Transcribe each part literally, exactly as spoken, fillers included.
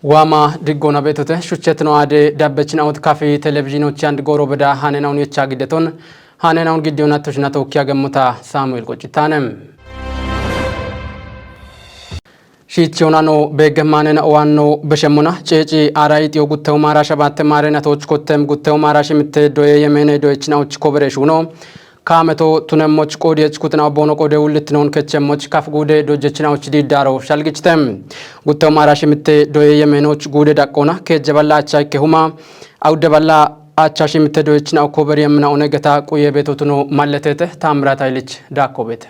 Waama diggoona beetote shuchchetino aade dabbechin awut kafi televizhiinochi and gooro beda hanenaun yecha giddeton hanenaun giddiyoona toshina tookkiya gemmota Saamu'eel Qoccitaane. Shiichiyoonano beegge maanena owaanno beshemmona ceeci aara yixiyo guttewu maara shabaatte maarena tooch kottem guttewu maara shimitte doye yemeene doyechina och kobere shuuno. Kaameto tunemmoch qoodiyech kuxinaw boono qoode wullittinoon kechchemmoch kaf guude dojjechinawoch diiddaaro shalgichite. Guttew maara shimitte doye yemeenoch guude daqqoona keejje balla acha ikke huma awudde balla acha shimitte doyechinaw kober yemmina one geta quye beetotuno malletete. Taamiraat Haylich daakko beete.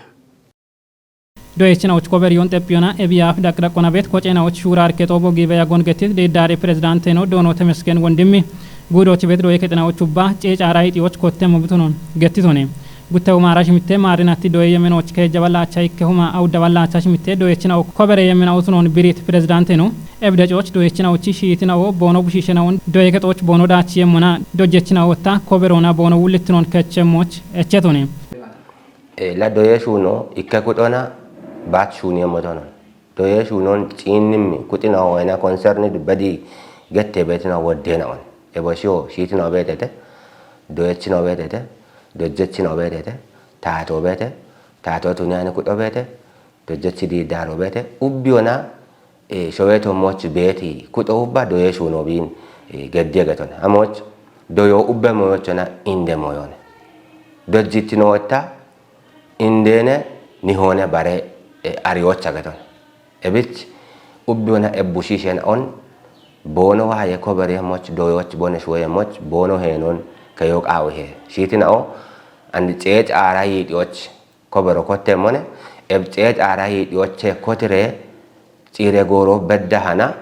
Doyechinawoch kober yon xeppiyona ebiyaaf daqdaqona bet kocenawoch shurar ketobo gibe yagon getit diiddaari pirezidaanteno doono Temesgen Wondimmi guudoch bet doye kexinawoch ubba ceecaara yixiyoch kottemo bitunon gettitone. Guttewu maara shimitte maarinatti doye yemenoch keejja balla acha ikke huma awudda balla acha shimitte doyechinawo kobere yemina utunon birit pirezidaanteno ebdecoch doyechinawochi shiitinawo boono bushishenawon doye kexoch boono daachi yemmona dojjechinawotta koberona boono wullittinon kechchemmoch echetone. E, la doye shuuno ikke kuxona baat shuuni yemmotonon. Doye shuunon ciinnimmi kuxinawo wayna konsernid bedi gette beetinawo woddeenaon. Ebo shiyo shiitinawo beetete, doyechinawo beetete, dojjechinawo beetete, taato beete, taato tuniyani kuxo beete, dojjechi diiddaaro beete, ubbiyona, e, showeeto moch beeti kuxo ubba doye shuuno biin, e, geddiye getone. Amoch doyo ubbe moyochona inde moyone. Dojjitinowotta indeene nihoone bare, e, ariyocha getone. Ebich ubbiyona ebbu shiishen on boono waaye kobere moch doyoch bone shuwe moch boono heenon keyo qaawe he. Shiitinao and ceec aara yiixiyoch kobero kottemmone, eb ceec aara yiixiyoche kotire ciire gooro bedda hana,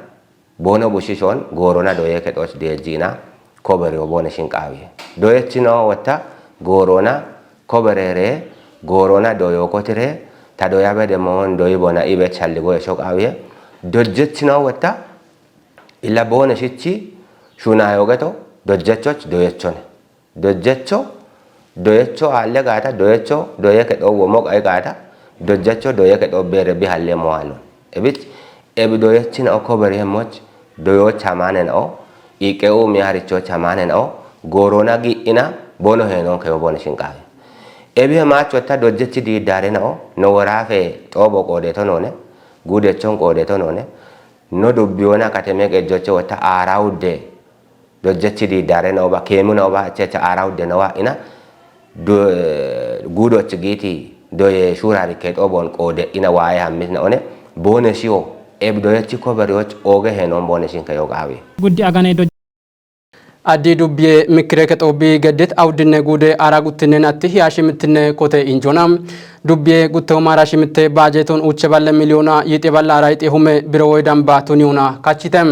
boono bushishon goorona doye kexoch deejjiina, koberiyo boone shinqaawiye. Doyechinawo wotta goorona koberere, goorona doyo kotire, ta doya bede moon doyi bona ibe challigoye shoqaawiye. Dojjechinawo wotta illa boone shichi shunayo geto, dojjechoch doyechone. Dojjecho, doyecho aalle gaata, doyecho doye kexo womo qayi gaata, dojjecho doye kexo beere bihalle mowaano. Ebich, ebi doyechin o koberi hemmoch, doyo chamanen o, iqeu miyaricho chamanen o, goorona gi'ina, bono heenon keyo bono shinqaawe. Ebi hemacho ta dojjechi diiddaarena o, no woraafe xoobo qoodeto noone, guudechon qoodeto noone, no dubbiyona kateme qejjoche wotta aara udde, dojjechi diiddaare nooba, keemu nooba, checha aara udde nooba ina, do-, guudoch giiti doye shuurari keexoo boon qoode ina waaye hammisna one, boone shiyo, eb doyechi koberiyoch ooge heenoon boone shinke yoo qaawi. Guddi agane doj- Addi dubbiye mikkire kexoo bi geddit awuddinne guude aara guttinnen atti hiya shimittinne kote injoona. Dubbiye guttewu maara shimitte baajeeton uuche balle miliyoona yixe balla ara yixe hume biro woy damba tuniyuna kachite.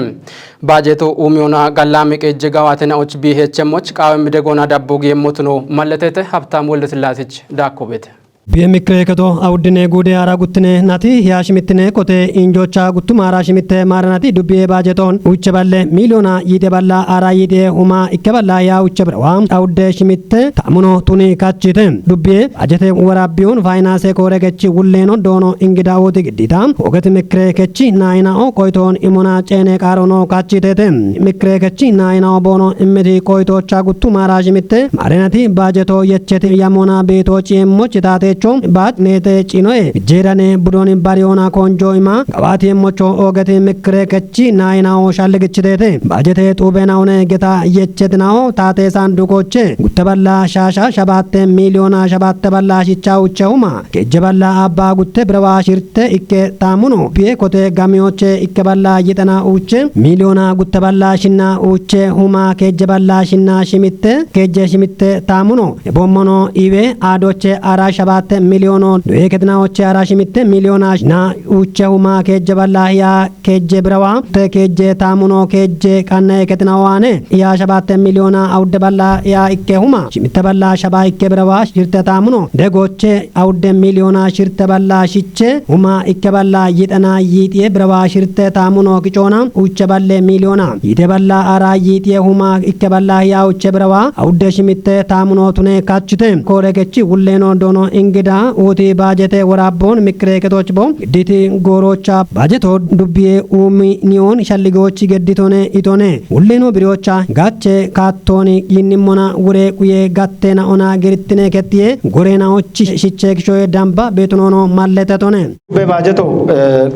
Baajeeto uumiyona galla miqeejje gawaatena och bi hechemmoch qaawe mide goona dabbo giyemmotuno malletete. Habtaam Wolde Sillaasich daakko beete. Biye mikkire keto awuddine guude aara guttine nati hiya shimittine kote injocha guttu maara shimitte maaranati dubbiye baajeeton uuche balle miliyoona yixe balla ara yixe huma ikke balla hiya uuche birawa awudde shimitte taamuno tuni kachite. Dubbiye baajete worabbiyun fayinaanse koore gechi wulleeno doono ingida uti giddita. Hoogeti mikkire kechi naayinao qoyitoon imona ceene qaaroono kachitete. Mikkire kechi naayinao boono immiti qoyitoocha guttu maara shimitte maarenati baajeto yecheti yamona beetoochi emmochi taateecho baaj neete cinoe jeerane budooni bariyoona konjo ima gawaati emmocho hoogeti mikkire kechi naayinao shalligichiteete. Baajete xuubena une geta yechetinao taate saanduqoche gutte balla shaasha shabaatte miliyoona shabaatte balla shicha uche huma keejje balla abba gutte birawa shirte ikke taamuno biye kote gamiyoche ikke balla yixena uche miliyoona gutte balla shinna uche huma keejje balla shinna shimitte keejje shimitte taamuno ebommono iwe aadoche ara shabaatte miliyoono doye ketinaoche ara shimitte miliyoona shinna uche huma keejje balla hiya keejje birawa te keejje taamuno keejje qanne ketinawaane hiya shabaatte miliyoona awudde balla hiya ikke huma shimitte balla shaba ikke birawa shirte taamuno degoche awudde miliyoona shirte balla shiche huma ikke balla yixena yiixiye birawa shirte taamuno kicoona uche balle miliyoona yiite balla ara yiixiye huma ikke balla hiya uche birawa awudde shimitte taamuno tune kachite. Koore gechi wulleeno doono ing- Gida uuti baajete woraabboon mikkireeketochbo gidditi gooroocha baajeto dubbiye uumi niyoon shalligochi gedditone itone. Ulleno biriocha gache kaattooni yinnimmona wure quye gattena ona gerittine kettiye goreena ochi shiche kishoye damba beetunono malletetone. Be baajeto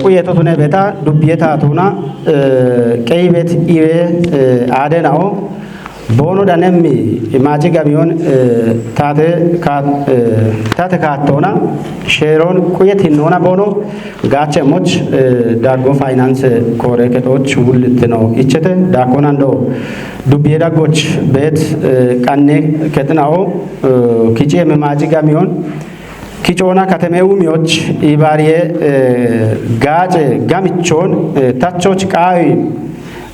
quye totune beta dubbiye taatuna qeyi bet iwe aadenao. Boono dhanemmi maaci gamiyon taate taate kaattoona sheeroon quyetinnoona boono gaache moch daaggo faayinaanse koore kexooch wullittino ichete daakkoonando dubbiye daggoch beet qanne kexinao kiciye me maaci gamiyon kicoona kateme uumiyoch ibaariye gaace gamichoon tachoch qaawi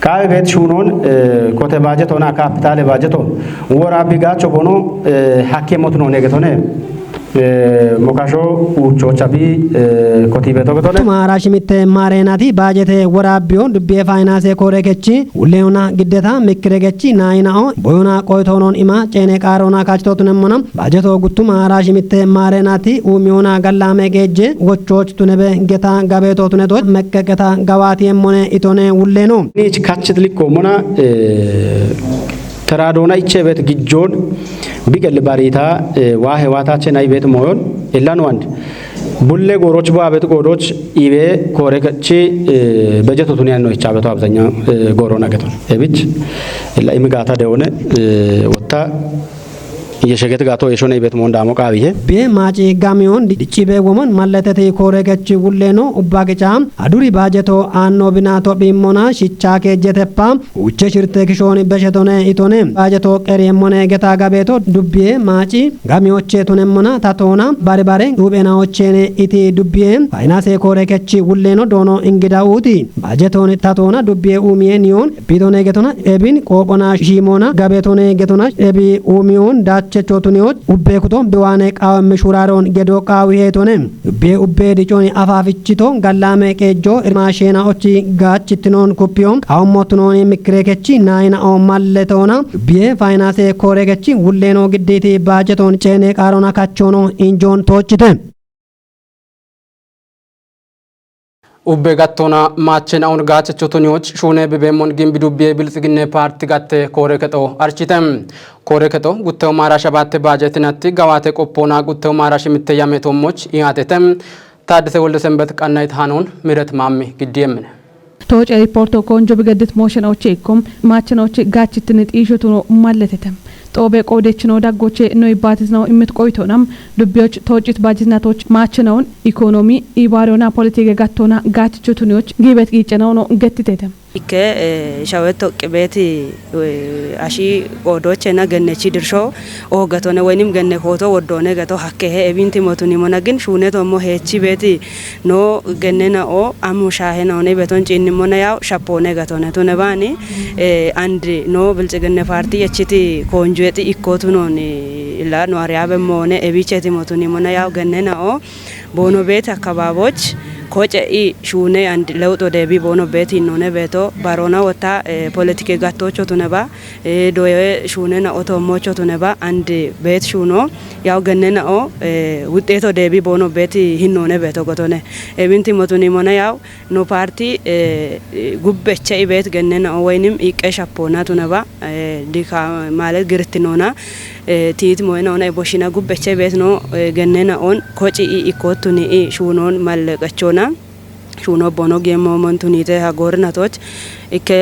Kaawe beet shuunoon kote baajetoona kaapitaale baajetoon woraabbi gaacho bono hakke motunoon egetone mokasho uuchoocha bi kotiibeto getone. Tuma araashimitte maareenati baajete woraabbiyo dubbiye faayinaase koorekechi ulleona giddeta mikkiregechi naayinao boyona qoytoonoon ima ceene qaaroona kaachitootunemmona baajeto guttuma araashimitte maareenati uumiyoona gallaame geejje wochooch tunebe geta gabeetootunetoch meqqeqeta gawaatiyemmone itone wulleeno. Niich kachit likkoommona teraadoona ichee beet gijjoon biqel bariitaa waa hewaataache nay beet mooyon illanu and bulle gooroch bo'a beet gooroch iwe koorekechi bejeto tuniyanno ichaabeto abzanya gooroona geton ebich illa imigaata deone wotta Yeshegeti gato yeshone ibet mon damo qawiye. Be maaci gamiyon diccibe womon malleteti koorekechi wulleeno ubba gica aduri baajeto aanno bina tophimmona shicha keejjeteppa uche shirte kishooni beshetone itone baajeto qeriyemmone geta gabeeto dubbiye maaci gamiyoche tunemmona tatoona bari bare duuphenaocheene iti dubbiye faayinaase koorekechi wulleeno doono ingida uuti. Baajetoni tatoona dubbiye uumiye niyoon Bitonee getona ebin qoophona shiimoona gabetonee getona ebi uumiyoon daachechootuniyooch ubbee kuto biwaane qaawammi shuuraaroon gedoo qaawiheetone. Ubbee ubbee dicooni afaafichito gallaame qeejjoo irmaasheenaochi gaachittinoon kuppiyo qaawammotunooni mikkireekechi naayinao malletoona dubbiye faayinaase kooreekechi wulleenoo giddiiti baajetoon ceenee qaaroona kachoono injoon toochite. Ubbe gattona maache naun gaachecho tuniyoch shuune bibeemmon gimbi dubbiye bilxiginne paarti gatte koore kexo archite. Koore kexo gutteho maara shabatte baajetinatti gawaate qoppoona gutteho maara shimitte yame toommoch iyaatete. Taaddise Wolde Sembet qannayit hanoon Miret Maammi giddi yemmine. Tooce riporto konjo bigeddit mooshenoche ikko maachenoche gaachittin xiishotuno malletete. Xoobe qoodechino daggoche no ibbaatisnaw immit qoytonam dubbiyoch toocit baajitnatoch maachenawun ikoonomi ibaariyona politike gattona gaachichotuniyoch giibet qiicenawuno gettitete. Ikke shawet toqqi beeti ashi qoodochena gennechi dirsho oogatone woynim genne kooto woddoone gato hakkehe ebinti motunimona gin shuunetommo heechi beeti No gennena o amu shaahena one beton ciinnimona yaw shapone gatone tune baani and no bilxigenne paarti yechiti koonjueti ikkotu nooni illa no ariyabe moone ebicheti motuni mona yaw gennena o boono beeti akkababoch koce i shuune and lewxo deebi boono beeti innone beeto barona wotta politike gattocho tune ba doye shuunena otoommocho tune ba and beet shuuno yaw gennena o wuxxeeto deebi boono beeti hinnoone beeto gotone ebinti motuni mona yaw no paarti gubbeche ibeet gennena o woynim iqqe shappoona tune ba dika maalet girittinoona tiit moyena ona iboshina gubbeche ibeet no gennena on koci i ikkoottuni i shuunoon malleqachoona shuuno bono geemmo montunite ha goornatoch ikke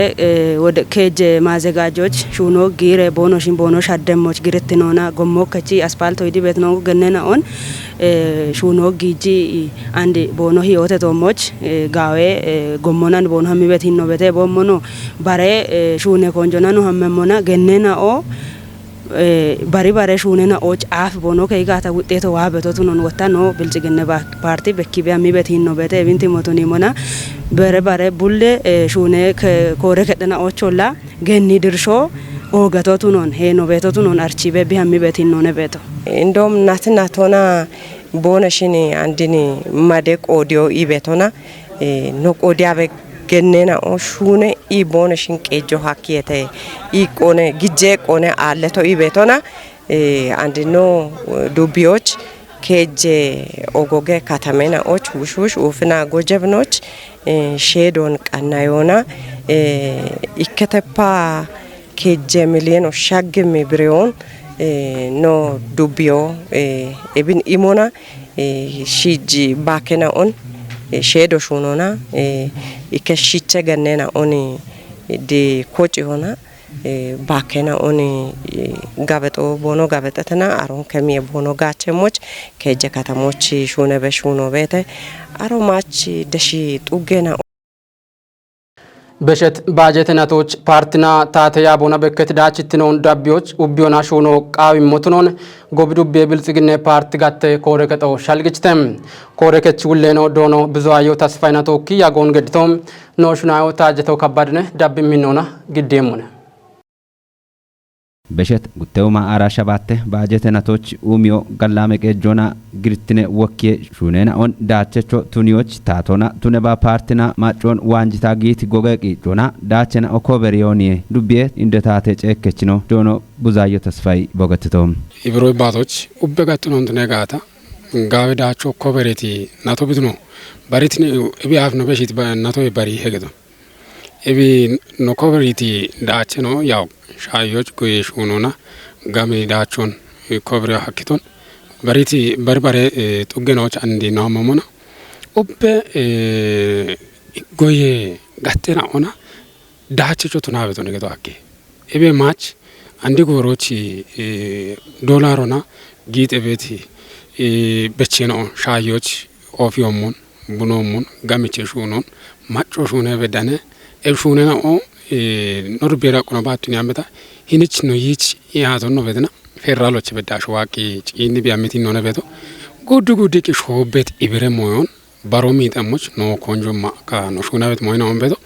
wode keje maazegajoch shuuno giire boono shin boono shaddemmoch girittinoona gommo kechi aspalto idi beetno gennena on shuuno giiji andi boono hiyote toommoch gaawe gommonan boono hammi bet hinno bete boommono bare shuune konjonano hammemmona gennena o bari bare shuunena och aaf bono kei gaata wuxxeeto waa beto tunon wotta no bilxiginne paarti bekki be ammi beti hinno bete ebinti motuni mona bere bare bulle shuune koore kedhena ocholla genni dirsho oogato tunon heeno beto tunon archibe bi hammi beti hinnone beto. Indom nati natona boona shini andini made qoodiyo ibetona no qoodiyabe gennena o shuune i boona shin qeejjo hakkiyete i qoone gijje qoone aalleto ibetona andino dubbiyoch Keje ogoge katamena och wush wush ufina gojebnoch, eh, shedon qanna yona, eh, ikketepa keje miliyeno shagimi biriyon, eh, no dubbiyo, eh, ebin imona, eh, shiji bakena on, eh, shedo shunona, eh, ikke shiche gannena on, eh, de koci hona, eh, bakena on, eh, gabeto bono gabexetena aron kemiye bono gachemoch, keje katamoch shune be shuno bete, aro mach deshi xuggena. Beshet baajete natoch partina taate yaabona bekket daachittinon dabbiyoch ubbiyona shuno qaawi motunon gobi dubbiye bilxiginne parti gatte koore kexo shalgichite. Koore kech wulleno doono Buzayo Tasfay natokki yagoon geddito no shunayo taajjeto kabbadine dabbi minnoona giddeemmone. Beshet guttewuma ara shabatte baajete natoch umiyo gallame qeejjona girittine wokkiye shuunena on daachecho tuniyoch taatona tuneba partina maccon waanjita giiti goge qiiccona daachena okoberiyoniye dubbiye inde taate ceekkechino doono Buzayo Tasfay bogetito. Ibiro ibbatoch ubbe gattunon tune gaata gaawe daacho kobereti nato bituno baritini ibi aafno beshit ba-, nato bari hegedo. Ebi no koberiti daacheno yaw shaayoch goye shuunona gami daachon, eh, kobere hakkiton bariti barbare, eh, xuggenoch andi no mamona ubbe, eh, goye gattena ona daachecho tunabeton gedo akke. Ebe mach andi goorochi, eh, dolarona giit ebeti, eh, becheno shaayoch ofiyommon bunomun gamiche shunon macco shune bedane eb shunena o, eh, no dubbe raqqono battuni ambeta hinich no yich ihaton no bedena federaloche bedasho waqi ciinni bi amiti none beto guddu guddi ki shoobet ibire moyon baro miixamoch no konjo ma ka no shuna bet moyna on beto.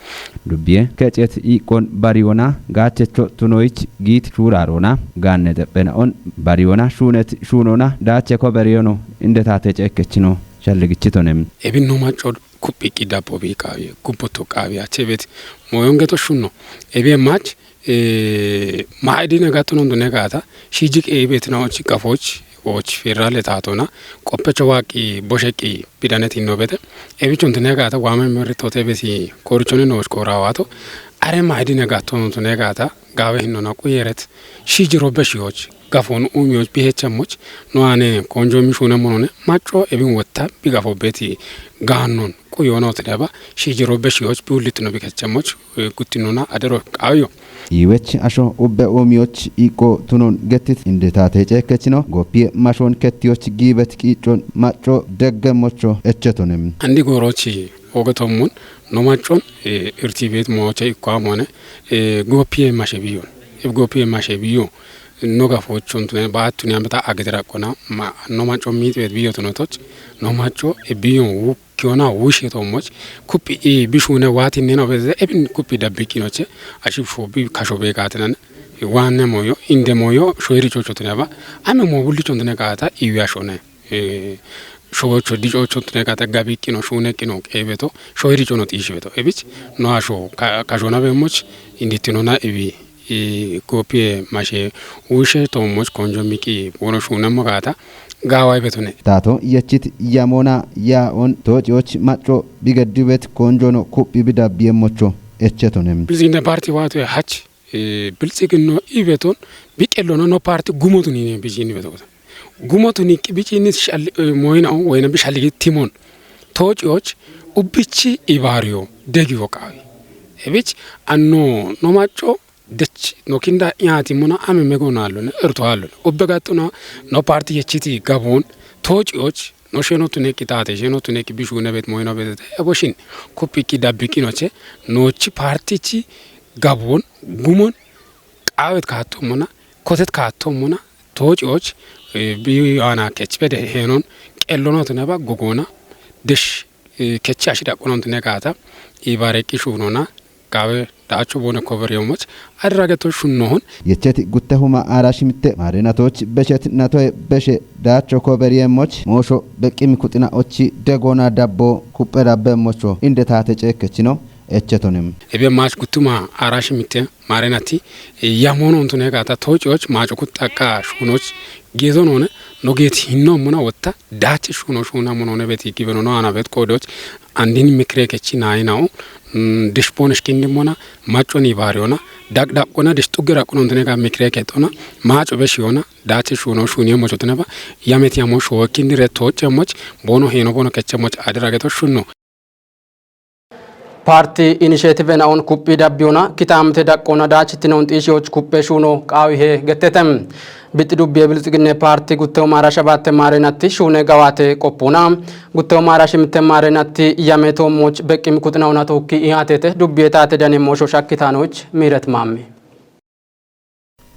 Dubbiye kecet iqqon bariyona gaachecho tunoyich giit shuurarona gaanne dephena on bariyona shuunet shuunona daache ko beriyono inde taate ceekkechino shalligichitonem. Ebin no macco kuphiqqi dabbo bi qaawi, gubbotto qaawi, achebet moyongeto shunno. Ebe mach, eh, maa'idine gattonon dune gaata, shiji qeebetina och gafoch, och federale taatona, qoppecho waaqi bosheqqi bidanet hinno bete. Ebichon dune gaata, waame meritote besi korichoni nooch koorawato, are maa'idine gattonon dune gaata, gaawe hinnona quyeret, shiji robbe shiyoch, gafon umiyoch bihechemoch, no ane konjo mi shune monone, macco ebin wotta bi gafo beti gaannon, quyonot deba, shiji robbe shiyoch bi ullitino bi kechemoch, eh, guttinona adero qaawiyo. Iwech asho ubbe umiyoch iqqo tunon gettit inde taate ceekkechino, goppiye mashon kettiyoch giibet qiiccon macco deggemocho echetonem. Andi goorochi ogetommun no maccon, eh, irtibet mooche ikko amone, eh, goppiye mashe biyon. Ib goppiye mashe biyo. No gafochon tune baattuni ambeta agedera qona, ma, no macco miitibet biyo tunotoch, no macco e biyon wu kiona wushe to moch, kuphi i bishune wati nena beze, ebin kuphi dabbiqinoche, ashib shobi kashobe gatenan, wanne moyo, inde moyo, shoiri chocho tune ba, ame mo bulli chon tune gata, iwi ashone. Eh, shocho di chocho tune gata gabiqino, shune qino qebeto, shoiri chono tishi beto. Ebich, no asho, ka-, kashona be moch, indi tinona ebi, eh, goppiye mashe wushe to moch konjo miqi, bono shune mo gata, gawa betone. Tato yechit yamona ya on tochiyoch macco bigeddibet konjono kuphi bidabbiye mocho echetonem. Bilzinde parti wato hach, eh, bilzigino ibeton biqellono no parti gumotuni ne bijini beto. Gumotuni ki bichini shal-, eh, moyna o wayna bi shaligi timon. Tochiyoch ubbichi ibariyo degi wokawi. Ebich anno no macco dech no kinda iati muna ame mego nalone, erto alone. Ubbe gattuna no parti yechiti gabon, tochiyoch, no sheno tuneki tate, sheno tuneki bishune bet moyno bet, eboshin, kupiki dabbiqinoche, nochi partichi gabon, gumon, qawet katomona, kotet katomona, tochiyoch, eh, bi ana kech bede henon, qellono tuneba gogona, desh, eh, kechi ashida qonon tune gata, ibareqi shunona, gawe dacho bone kover yomoch, adrageto shunnohon. Yecheti gutte huma ara shimitte, mare natoch beshet natoe beshe dacho kover yemoch, mosho beqqimi kuxina ochi degona dabbo kuppe dabbe mocho, inde tate ceekkechino, echetonim. Ebe mach guttuma ara shimitte, mare nati, eh, yamono untune gata tochiyoch, macho kuttaka shunoch, gezo none, Nogeeti hinno muna wotta daachi shuno shuna munone beti gibeno no ana bet kodoch andin mikre kechi nainao dishpon shkindi muna machoni bariona dak dak kona dish tugge rakkuno ndine ga mikre ketona macho be shiona daachi shuno shuni mochotene ba yameti amo shuwa kindi re toche moch bono heno bono keche moch adira geto shunno. Paartii Inisheetive Na'oon kuphii dabbiyoona kitaamte daqqoona daachitinoon xiishiyoch kuphee shuunoo qaawihe gettetem. Bixxi dubbiye Biltsiginne paartii guttewo maara shabatte maarenatti shuune gawaate qoppuuna. Guttewo maara shimitte maarenatti yame toommoch beqqim kuxinauna tookki ihaatete dubbiye taate dane moosho shakkitaanoch miiret maamme.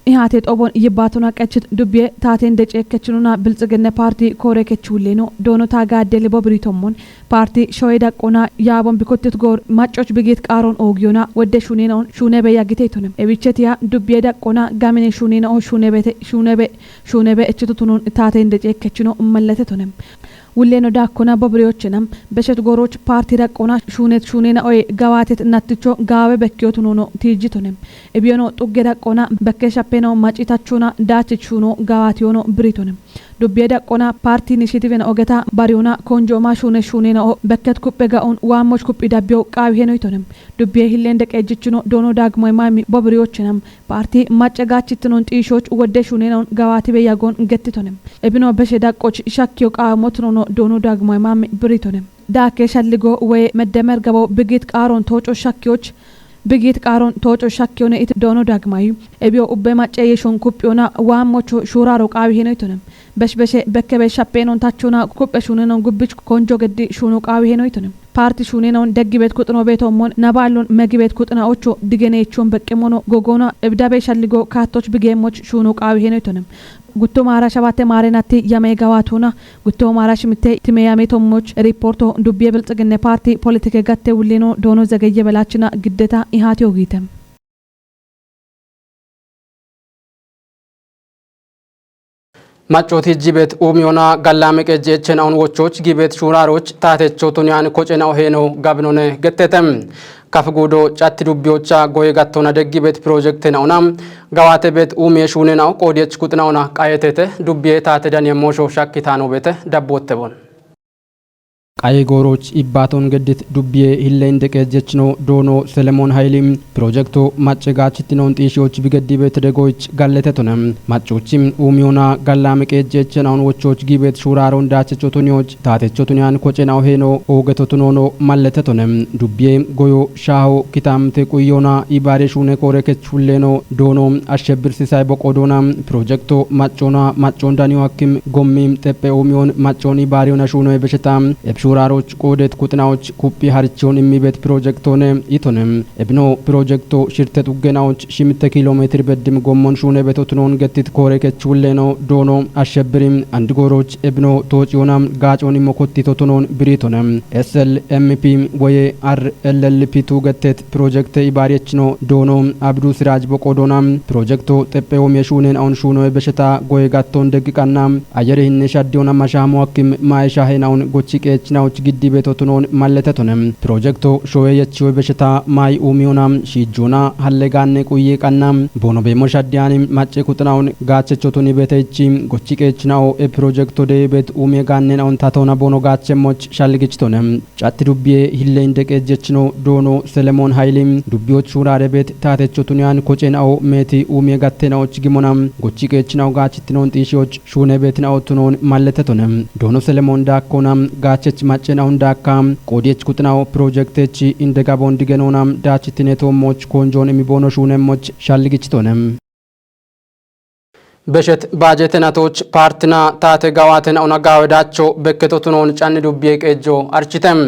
Ihaate xobon yibbaatona qechit dubbiye taateen deceekkechinuna Biltsiginne paartii koore kechuulleeno doono taagaadde libo biriitommon paartii shoye daqqona yaabon bikottit goor maccoch bigiit qaaron oogiyona wedde shuunenaon shuunebe yaggiteitonem. Ebichetiya dubbiye daqqona gamine shuunenao shuunebete shuunebe shuunebe echitutunon taateen deceekkechino mallatetonem. Wulleno daakkona bobireyochenam beshet gooroch paarti daqqona shuunet shuunena oye gawaatet natticho gaawe bekkiyotunono tiijjitonem. Ebiyono xugge daqqona bekke shapeno macitachona daachich shuuno gawaatiyono biritonem. Dubbiye daqqona paarti inishitiven ogeta bariyona konjooma shuune shuunena o bekket kuphphe ga'on waammoch kuphphi dabbiyo qaawi henoytonem. Dubbiye hillen deqeejjichino doono daagmoy maami bobireyochenam paarti macce gaachittinon xiishoch wodde shuunenaon gawaatibe yagon gettitonem. Ebino beshe daqqoch shakkiyo qaamotunono doono daagmoy maami biritonem. Daakke shalligo woye meddemer gabo bigiit qaaron tooco shakkiyoch bigiit qaaron tooco shakkiyone it doono daagmayi. Ebiyo ubbe macce yeshon kuphphiyona waammocho shuuraro qaawi henoytonem. Beshbeshe bekkebe shappeenon tachona kuphphe shuunenon gubbich konjo geddi shuuno qaawi henoytonem. Paarti shuunenon deggibet kuxino beetommon nabaallon megibet kuxina ocho digeneechon beqqemono gogoona ebdabe shalligo kaattoch bigeemmoch shuuno qaawi henoytonem. Gutto maara shabatte maarenatti yame gawaatona gutto maara shimitte time yame tommoch riporto dubbiye Biltsiginne paarti politike gatte wulleno doono zegeye belaachina giddeta ihaati ogiite. Maccooti jibet uumiyona gallame qejjeechenaun wochoch gibet shuuraroch taatecho tuniyan kocenao heeno gabinone gettetem. Kaf guudo catti dubbiyocha goye gattona deggibet pirojektenauna gawaate bet uumiye shuunenao qoodiyech kuxinauna qayetete dubbiye taate daniye moosho shakkitaano bete dabbottebon. Qaye gooroch ibbaaton geddit dubbiye hilleyin deqeejjechino doono Selemoon Hayili pirojekto macce gaachittinon xiishiyoch bigeddibe tedegoyich galletetonem. Maccochim uumiyona gallame qeejjechenaun wochoch giibet shuuraaron daachechotuniyoch taatechotuniyan kocenao heeno oogetotunoono malletetonem. Dubbiye goyo shaaho kitaamte quyiyona ibaare shuune koore kech hulleeno doono ashshebbir sisay boqo doona pirojekto maccona maccon daniyo hakkim gommi xeppe uumiyon maccon ibaariyona shuunoye besheta eb shuuraaroch qoodet kuxinawoch kuphi harichiyon immibet pirojektoone itone. Ebino pirojekto shirte xuggenawoch shimitte kilometir beddim gommon shuune betotunon gettit koore kech hulleeno doono ashshebbiri andigooroch ebino toociyona gaacon immo kottitotunon biritone. S L M P woye R L L P tu gettet pirojekte ibaariyechino doono Abdu Siraaj boqo doona pirojekto xeppe oomiye shuunen awun shuunoye besheta goye gatton deggiqanna ayere hinne shaddiyona mashaamo hakkim maye shahen awun gochi qeechinawoch giddi betotunon malletetonem. Pirojekto shoye yechiyoy besheta mayi uumiyona shiijjona halle gaanne quye qanna boono beemo shaddiyani macce kuxinawun gaachechotuni beteichi gochi qeechinawo e pirojekto deebet uumiye gaannen awun tatona boono gaachemmoch shalligichitonem. Catti dubbiye hilleyin deqeejjechino doono Selemoon Hayili dubbiyoch shuuraarebet taatechotuniyan kocena'o meeti uumiye gattenawoch gimona gochi qeechinawo gaachittinon xiishiyoch shuune beetina'o tunon malletetonem. Doono Selemoon daakkona gaachech maccena'on daakka qoodiyech kuxinawo pirojektech indegabon digenoona daachittine toommoch koonjoon imiboono shuunemmoch shalligichitonem. Beshet baajetenatoch paartina taate gawaatena'ona gaawedacho bekketotunon canni dubbiye qeejjo architem.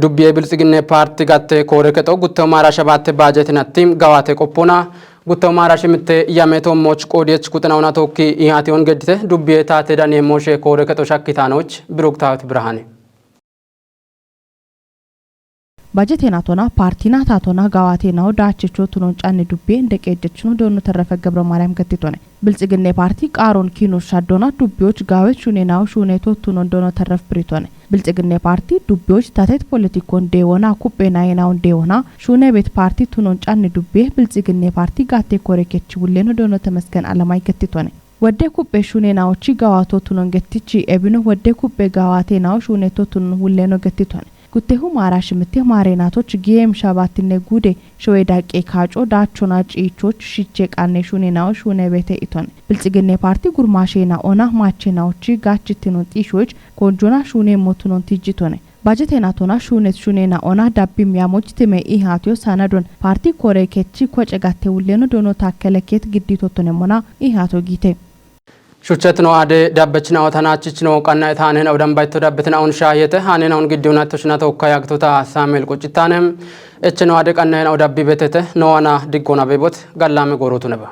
Dubbiye Biltsiginne paarti gatte koore kexo gutto maara shabatte baajetenatti gawaate qoppona gutto maara shimitte yame toommoch qoodiyech kuxinawuna tookki ihaatiyon geddite dubbiye taate daniye mooshe koore kexo shakkitaanoch Biruktaawit Birhaane. Bajetenatona paartina taatona gawaatenawo daachecho tunon canni dubbiye inde qeejjechino doono Terrefe Gebremariyam gettitone. Biltsiginne paarti qaaron kiino shaddona dubbiyoch gaawet shuunenawo shuuneto tunon doono Terref biritone. Biltsiginne paarti dubbiyoch tatet politikon deewona kuphe nayenawon deewona shuune bet paarti tunon canni dubbiye Biltsiginne paarti gatte koore kech wulleno doono Temesgen Alamay gettitone. Wodde kuphphe shuuneenawochi gawaato tunon gettichi ebino. Wodde kuphphe gawaateenawo shuuneto tunon wulleno gettitone. Guttehu maara shimitte maareenaatoch giyeem shaabaattinne guude showee daqqee kaaco daachona ciichoch shiche qanne shuuneenawo shuune beete itone. Biltsiginne paarti gurmaasheenaona maacheenawochi gaachittino xiishoch koonjona shuuneemmo tunon tijjitone. Bajeteenatona shuunet shuuneenaona dabbi miyamoch time ihaatiyo saanadon paarti kore kechi koce gatte wulleno doono taakkele keet gidditotonemona ihaato giite. Shuchchetino ade dabbechina otanachichino qanna etaanena udambaitto dabbetinaun shaayete haanena un giddiuna toshina tokka yagtota Samuel Qucitane echino ade qannena udabbi betete noana diggona bebot gallame gorotuneba.